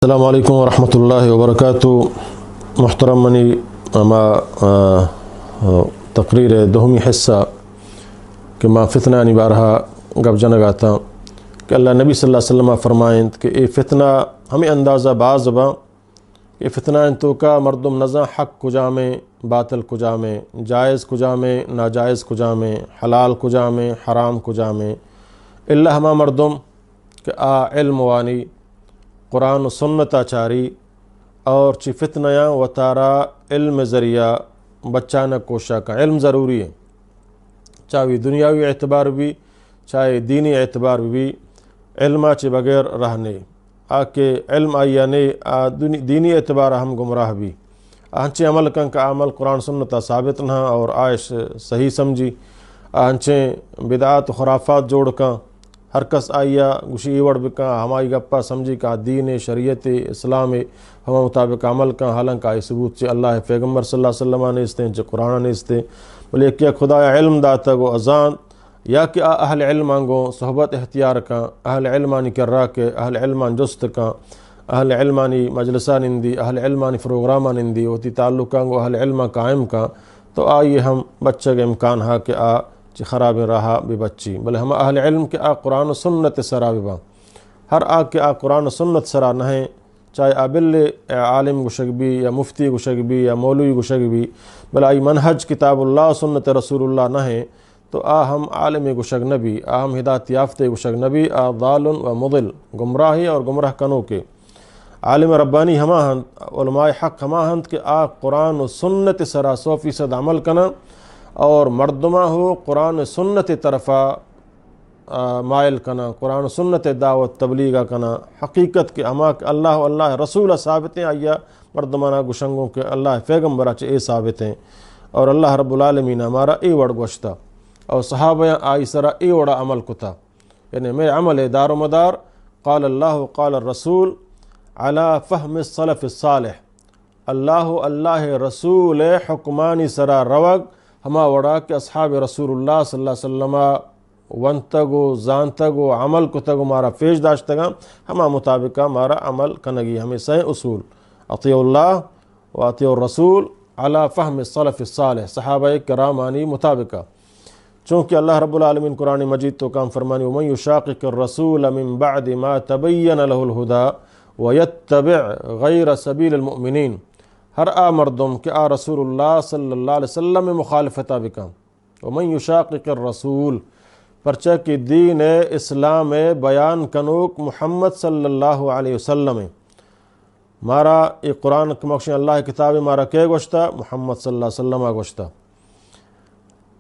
السلام علیکم ورحمۃ اللہ وبرکاتہ۔ محترم، منی ہما، آ، آ، تقریر ءِ دومی حصہ کہ ما فتنہ آنی بارہ ءَ گپ جنگ ءَ اتاں کہ اللہ نبی صلی اللہ علیہ وسلم ءَ فرمائنت کہ اے فتنہ ہمے اندازہ باز باں کہ فتنہ آنی توکا مردم نزاں حق کجامیں، باطل کجامیں، جائز کجامیں، ناجائز کجامیں، حلال کجامیں، حرام کجامیں۔ الا ہما مردم کہ آ علم وانی، قرآن و سنت ءَ چاری اور چی فتنہ یاں وتارا علم ذریعہ بچانک کوشاں کاں۔ علم ضروری ہے، چاہے دنیاوی اعتبار بی، چاہے دینی اعتبار بی، علم ءَ چہ بغیر راہ نے۔ آ کہ علم آئی ءَ نے، آ دنی-، دینی اعتبار ءَ ہم گمراہ بی۔ آ انچیں عمل کن کہ عمل قرآن سنت ءَ ثابت نہ اور آ اش صحیح سمجھی۔ آ انچیں بدعات و خرافات جوڑ کن۔ ہر کس آئی ءَ گوشی اے وڑ بکن، ہمائی گپ ءَ سمجھی کہ آ دین ءِ، شریعت ءِ، اسلام ءِ، ہما مطابق عمل کن، حالانکہ آئی ثبوت چہ اللہ ءِ پیغمبر صلی اللہ علیہ وسلم ءَ نیستیں، چہ قرآن ءَ نیستیں۔ بلے یکے ءَ خدا ءَ علم داتگ و ازانت، یا کہ آ اہل علماں گوں صحبت اختیار کن، اہل علمانی کرا کہ اہل علماں جست کن، اہل علمانی مجلساں نندی، اہل علمانی پروگراماں نندی، وتی تعلقاں گوں اہل علماں قائم کن، تو آئی ہم بچگ امکان ہا کہ آ چہ خرابیں راہ ءَ بہ بچی۔ بلے ہما اہل علم کہ آ قرآن و سنت ءِ سرا بہ باں، ہر آ کہ آ قرآن و سنت سرا نہ ایں، چاہے آ بلے عالم گوشگ بی یا مفتی گوشگ بی یا مولوی گوشگ بی، بلے آئی منہج کتاب اللہ و سنت رسول اللہ نہ ایں، تو آ ہم عالمے گوشگ نہ بی، آ ہم ہدایت یافتے گوشگ نہ بی، آ ضال و مضل، گمراہے اور گمراہ کنوکے۔ عالم ربانی ہما ہنت، علماء حق ہما ہنت کہ آ قرآن و سنت سرا سو فیصد عمل کناں اور مردماں ہو قرآن و سنت طرفا، آ، مائل کناں، قرآن و سنت دعوت تبلیغ کناں۔ حقیقت کہ ہما کہ اللہ و اللہ رسول ثابتیں، آئی ءَ مردمانا گوشنگوں کہ اللہ پیغمبر چہ اے ثابتیں اور اللہ رب العالمین مارا اے وڑ گوشتا اور صحابہ آئی سرا اے وڑا عمل کتا۔ یعنی مئے عمل دار و مدار قال اللہ و قال الرسول علی فہم السلف الصالح۔ اللہ و اللہ رسول حکمانی سرا روگ، ہما وڑا کہ اصحاب رسول اللہ صلی اللہ علیہ وسلم ونتگ و زانتگ و عمل کتگ و مارا پیش داشتگاں، ہما مطابقا مارا عمل کنگی۔ ہمیں سئیں اصول، اطیعوا اللہ و اطیعوا الرسول علی فہم السلف الصالح، صحابہ کرامانی مطابقا۔ چونکہ اللہ رب العالمین قرآن مجید توکا فرمانی، ومن یشاقق الرسول من بعد ما تبین له الهدی ویتبع غیر سبیل المؤمنین، ہر آ مردم کہ آ رسول اللہ صلی اللہ علیہ وسلم مخالفتا بکن، ومن یشاقق الرسول، پرچہ کہ دین اسلام بیان کنوک محمد صلی اللہ علیہ وسلم ایں۔ مارا اے قرآن کہ مکشیں اللہ کتاب مارا کئے گوشتا؟ محمد صلی اللہ علیہ وسلم گوشتا۔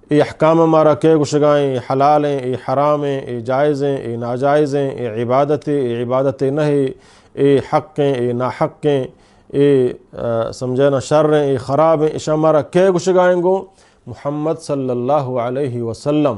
اے احکام مارا کئے گوشگائیں؟ اے حلال ایں، اے حرام ایں، اے جائز ایں، اے ناجائز ایں، اے عبادت ایں، اے عبادت نہ ایں، اے حق ایں، اے ناحق ایں، اے، آ، سمجھے نا، شر ایں، اے خراب ایں، اشاں مارا کئے گوشگائیں گوں؟ محمد صلی اللہ علیہ وسلم۔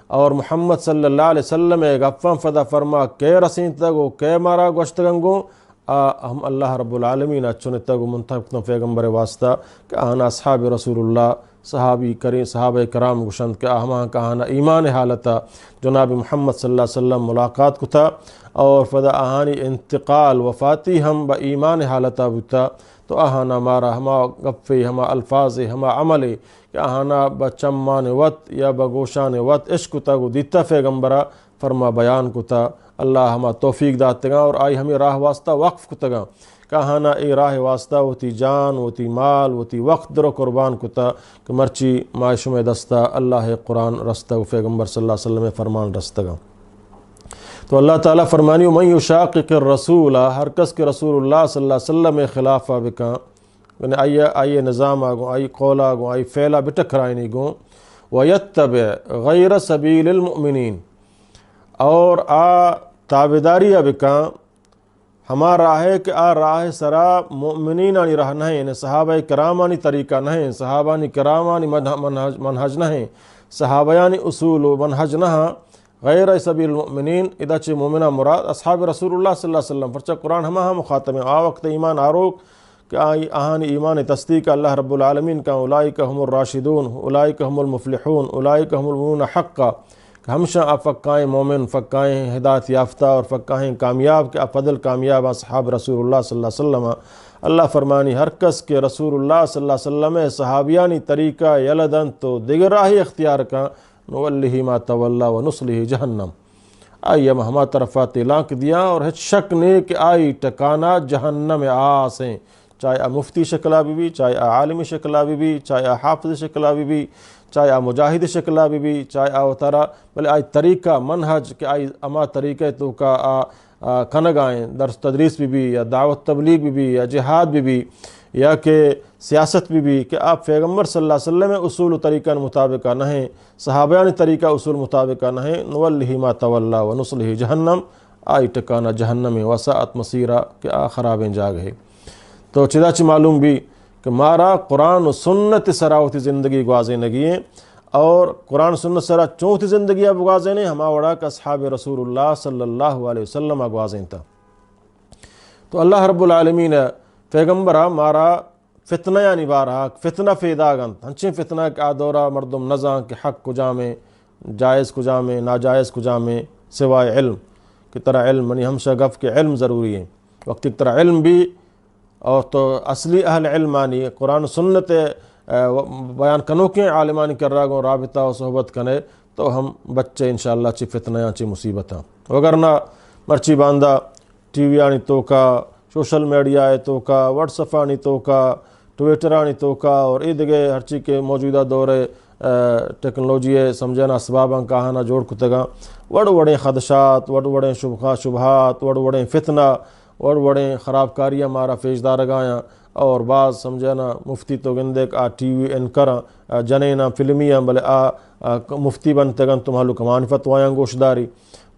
اور محمد صلی اللہ علیہ وسلم اے گپاں پدا فرما کئے رسینتگ و کئے مارا گوشتگن گوں؟ آ ہم اللہ رب العالمین ء چنتگ و منتخب کتن پیغمبر واسطہ کہ آہانا اصحاب رسول اللہ، صحابی کریم، صحابہ کرام گوشنت کہ آ ہماہاں کہ آہانا ایمان حالتا جناب محمد صلی اللہ علیہ وسلم ملاقات کتا اور پدا آہانی انتقال، وفاتی ہم بہ ایمان حالتا بوتا، تو آہانا مارا ہما گپے، ہما الفاظے، ہما عملے کہ آہانا بہ چمان وت یا بہ گوشان وت اشکتگ و دیتا پیغمبرا فرما بیان کتا۔ اللہ ہما توفیق داتگاں اور آئی ہمیں راہ واسطہ وقف کتگاں کہ آہانا اے راہ واسطہ وتی جان، وتی مال، وتی وقت درو قربان کتا کہ مرچی ما شمئے دستا اللہ قرآن رستگ و پیغمبر صلی اللہ علیہ وسلم فرمان رستگاں۔ تو اللہ تعالی فرمانی، ومن یشاقق الرسول، ہر کس کہ رسول اللہ صلی اللہ علیہ وسلم خلاف بکن، یعنی آئی، آئی نظام آ گوں، آئی قول آ گوں، آئی فعل آ بٹکرائنی گوں، ویتبع غیر سبیل المؤمنین، اور آ تابعداری آ بکاں ہما راہ کہ آ راہ سرا مؤمنینانی راہ نہ ہیں، یعنی صحابہ کرامانی طریقہ نہ ہیں، صحابانی کرامانی مدح-، منہج، منہج نہ ہیں، صحابیانی اصول و منہج نہ ہیں، غیر سبیل المؤمنین، ادا چہ مومناں مراد اصحاب رسول اللہ صلی اللہ علیہ وسلم، پرچہ قرآن ہما ہم مخاطب ہیں۔ آ وقت ایمان آروک کہ آئی، آہانی ایمان تصدیق اللہ رب العالمین کا، اولئک هم الراشدون، اولئک هم المفلحون، اولئک هم المؤمنون حقا، کہ ہمشاں آ فکائیں مومن، فکائیں ہدایت یافتہ اور فکائیں کامیاب کہ آ فضل کامیاب اصحاب رسول اللہ صلی اللہ علیہ وسلم۔ اللہ فرمانی، ہر کس کہ رسول اللہ صلی اللہ علیہ وسلم صحابیانی طریقہ یلہ دنت تو دگہ راہی اختیار کن، نولی ما تولی و نصلی جہنم۔ آئی ہم ہما طرفا تیلانک دیا اور ہچ شک نہیں کہ آئی ٹکانہ جہنم آس ہیں۔ چاہے آ مفتی شکلا بی بی، چاہے آ عالمی شکلا بی بی، چاہے آ حافظ شکلا بی بی، چاہے آ مجاہد شکلا بی بی، چاہے آ وتارا، بلے آئی طریقہ، منہج کہ آئی ہما طریقہ توکا آ، آ، کنگائیں، درس تدریس بی بی یا دعوت تبلیغ بی بی یا جہاد بی بی یا کہ سیاست بی بی کہ آ پیغمبر صلی اللہ علیہ وسلم اصول و طریقہ مطابقہ نہیں، صحابیانی طریقہ اصول مطابقہ نہیں، نولی ما تولی و نصلی جہنم، آئی ٹکانہ جہنم وساعت مسیرہ کہ آ خرابیں جاگہ ہے۔ تو چدا چی معلوم بی کہ مارا قرآن و سنت سرا وتی زندگی گوازینگی ہیں اور قرآن سنت سرا چون وتی زندگی بگوازینے، ہما وڑا کہ اصحاب رسول اللہ صلی اللہ علیہ وسلم گوازینتا۔ تو اللہ رب العالمین پیغمبرا مارا فتنہ یعنی بارہا فتنہ پیداگ انت، ہنچیں فتنہ کہ آ دورا مردم نزان کہ حق کجامیں، جائز کجامیں، ناجائز کجامیں، سوائے علم، کہ ترا علم، منی ہمشہ گپ کہ علم ضروری ہے۔ وقتی کہ ترا علم بی اور تو اصلی اہل علمانی، قرآن و سنت، آ، بیان کنوکیں عالمانی کرا گوں رابطہ و صحبت کنے تو ہم بچے انشاءاللہ چی فتنہ یا چی مصیبتاں۔ وگرنہ مرچی باندا ٹی وی آنی توکا، سوشل میڈیا ء توکا، واٹس ایپ آنی توکا، ٹویٹر آنی توکا اور اے دگہ ہرچی کہ موجودہ دور ء، آ، ٹیکنالوجی ء سمجھنا اسباباں کاہانا جوڑ کتگاں، وڑ وڑیں خدشات، وڑ وڑیں شبہ-، شبہات، وڑ وڑیں فتنہ، وڑ وڑیں خرابکاریاں مارا پیش دارگایاں اور باز سمجھنا مفتی تو گندے کہ آ ٹی وی اینکراں، آ، جنیناں فلمیاں، بلے آ، آ، مفتی بنتگن تو مہلوک ہمانی فتوایاں گوشداری۔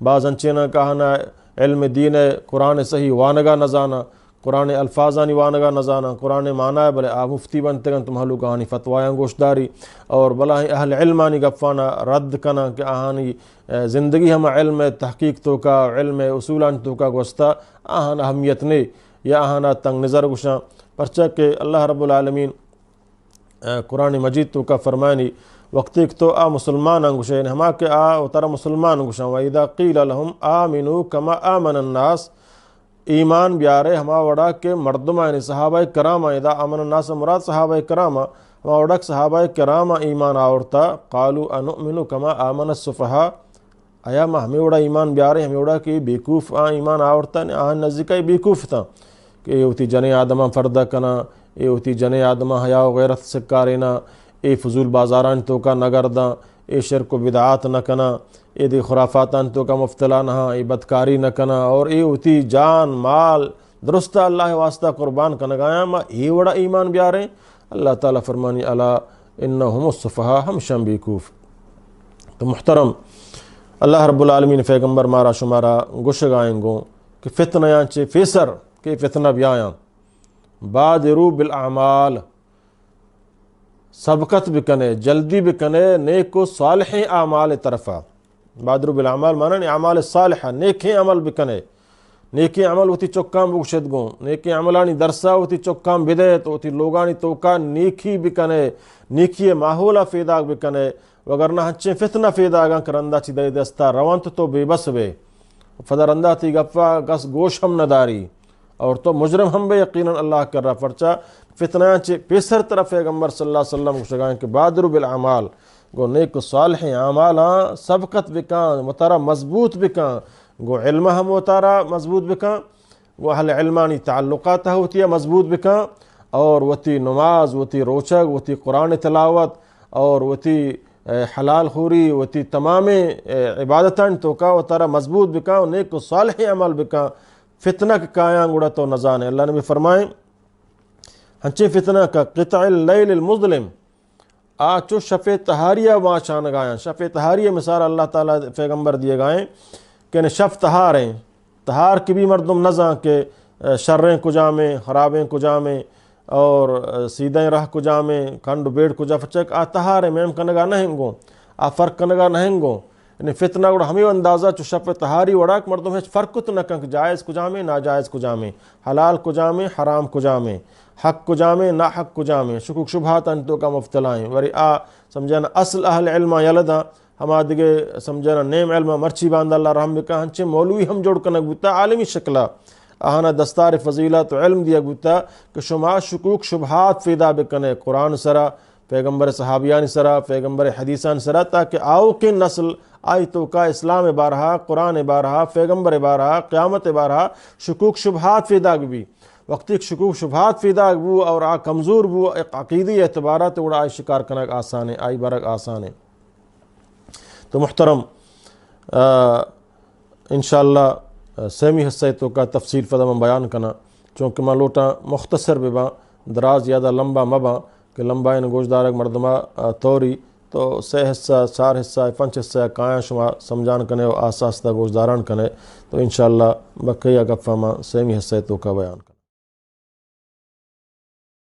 باز انچیناں کاہانا علم دین ء قرآن ء صحیح وانگا نزاناں، قرآن ء الفاظانی وانگا نزاناں، قرآن ء معنی ء بلے آ مفتی بنتگن تو مہلوک آہانی فتوایاں گوشداری اور بلاہیں اہل علمانی گپانا رد کناں کہ آہانی، آ، زندگی ہما علم ء تحقیق توکا، علم ء اصولانی توکا گوستا، آہان اہمیت نے یا آہانا تنگ نظر گوشاں، پرچا کہ اللہ رب العالمین آ، قرآن مجید توکا فرمانی، وقتی کہ تو آ مسلماناں گوشے، یعنی ہما کہ آ وتارا مسلمان گوشاں، و اذا قیل لهم آمنوا کما آمن الناس، ایمان بیارے ہما وڑا کہ مردم، یعنی صحابہ کرام، اذا آمن الناس مراد صحابہ کرام، ہما وڑا کہ صحابہ کرام ایمان آورتا، قالوا انؤمن کما آمن السفهاء، آیا ما ہمے وڑا ایمان بیاریں، ہمے وڑا کہ بیکوف آ ایمان آورتا، نے آہن نزدیکا اے بیکوف تاں کہ اے وتی جنیں آدماں پردہ کناں، اے وتی جنیں آدماں حیا و غیرت سکارینا، اے فضول بازارانی توکا نگرداں، اے شرک و بدعات نہ کناں، اے دے خرافاتانی توکا مبتلا نہ ہاں، اے بدکاری نہ کناں اور اے وتی جان مال درست اللہ واسطہ قربان کنگایاں، ما اے وڑا ایمان بیاریں؟ اللہ تعالی فرمانی، الا انهم السفهاء، ہمشان بیکوف۔ تو محترم، اللہ رب العالمین پیغمبر مارا شمارا گوشگائیں گوں کہ فتنیاں چے پیسر کہ فتنہ بیایاں، بادروا بالاعمال، سبقت بکنے، جلدی بکنے نیک و صالحیں اعمال طرفا۔ بادروا بالاعمال معنی اعمال صالحہ، نیکیں عمل بکنے، نیکیں عمل وتی چکاں بگوشت گوں، نیکیں عملانی درسا وتی چکاں بدیت، وتی لوگانی توکا نیکی بکنے، نیکی ماحولا پیداک بکنے، وگرنہ ہنچیں فتنہ پیداگاں کہ رندا چی دے دستا رونت تو بے بس بے۔ پدا رندا تی گپا کس گوش ہم نداری اور تو مجرم ہم بے یقیناً اللہ کرا، پرچا فتنہ چے پیسر طرف پیغمبر صلی اللہ علیہ وسلم گوشگائیں کہ بادروا بالاعمال، گو نیک و صالح اعمالاں سبقت بکاں، وتارا مضبوط بکاں، گو علم ہم وتارا مضبوط بکاں، گو اہل علمانی تعلقات ہوتی مضبوط بکاں اور وتی نماز، وتی روچگ، وتی قرآن تلاوت اور وتی، اے، حلال خوری، وتی تمامیں، اے، عبادتانی توکا وتارا مضبوط بکاں، نیک و صالح عمل بکاں۔ فتنہ کہ کایاں گڑا تو نزانے۔ اللہ نبی فرمائیں، ہنچیں فتنہ کا قطع اللیل المظلم، آ چو شپ تہاری ء واچانگایاں۔ شپ تہاری ء مثال اللہ تعالی پیغمبر دیگائیں کہ شپ تہاریں، تہار کہ بی مردم نزان کہ، اه، شریں کجامیں، خرابیں کجامیں اور، اه، سیدھیں راہ کجامیں، کنڈ و بیڑ کجا پچک، آ تہاریں، میم کنگا نہ انگوں، آ فرق کنگا نہ انگوں۔ یعنی فتنہ گڑا ہمے اندازہ چو شپ تہاری وڑا کہ مردم ہچ فرق کت نہ کن کہ جائز کجامیں، ناجائز کجامیں، حلال کجامیں، حرام کجامیں، حق کجامیں، ناحق کجامیں، شکوک شبہاتانی توکا مبتلائیں۔ وری آ سمجھن اصل اہل علماں یلہ داں، ہما دگہ سمجھانا نیم علم مرچی باندا اللہ رحم بکا، ہنچیں مولوی ہم جوڑ کنگ بوتا عالمی شکلا، آہانا دستار فضیلت و علم دیگ بوتا کہ شما شکوک شبہات پیدا بکنے قرآن سرا، پیغمبر صحابیانی سرا، پیغمبر حدیثان سرا، تاکہ آؤکیں نسل آئی توکا اسلام بارہا، قرآن بارہا، پیغمبر بارہا، قیامت بارہا شکوک شبہات پیدا بی۔ وقتی کہ شکوک شبہات پیدا بو اور آ کمزور بو ایک عقیدی اعتبارات، گڑا آئی شکار کنگ آسانے، آئی برگ آسانے۔ تو محترم، آ، انشاءاللہ، آ، سیمی حصہ توکا تفصیل پدا من بیان کنا، چونکہ من لوٹاں مختصر بباں، دراز زیادہ لمبا مباں کہ لمبا ان گوشدارگ مردما، آ، توری، تو سے حصہ، چار حصہ، پنچ حصہ کایاں شما سمجھان کنے و آسا آستا گوشداران کنے۔ تو انشاءاللہ بقیہ گپا من سیمی حصہ توکا بیان کنا۔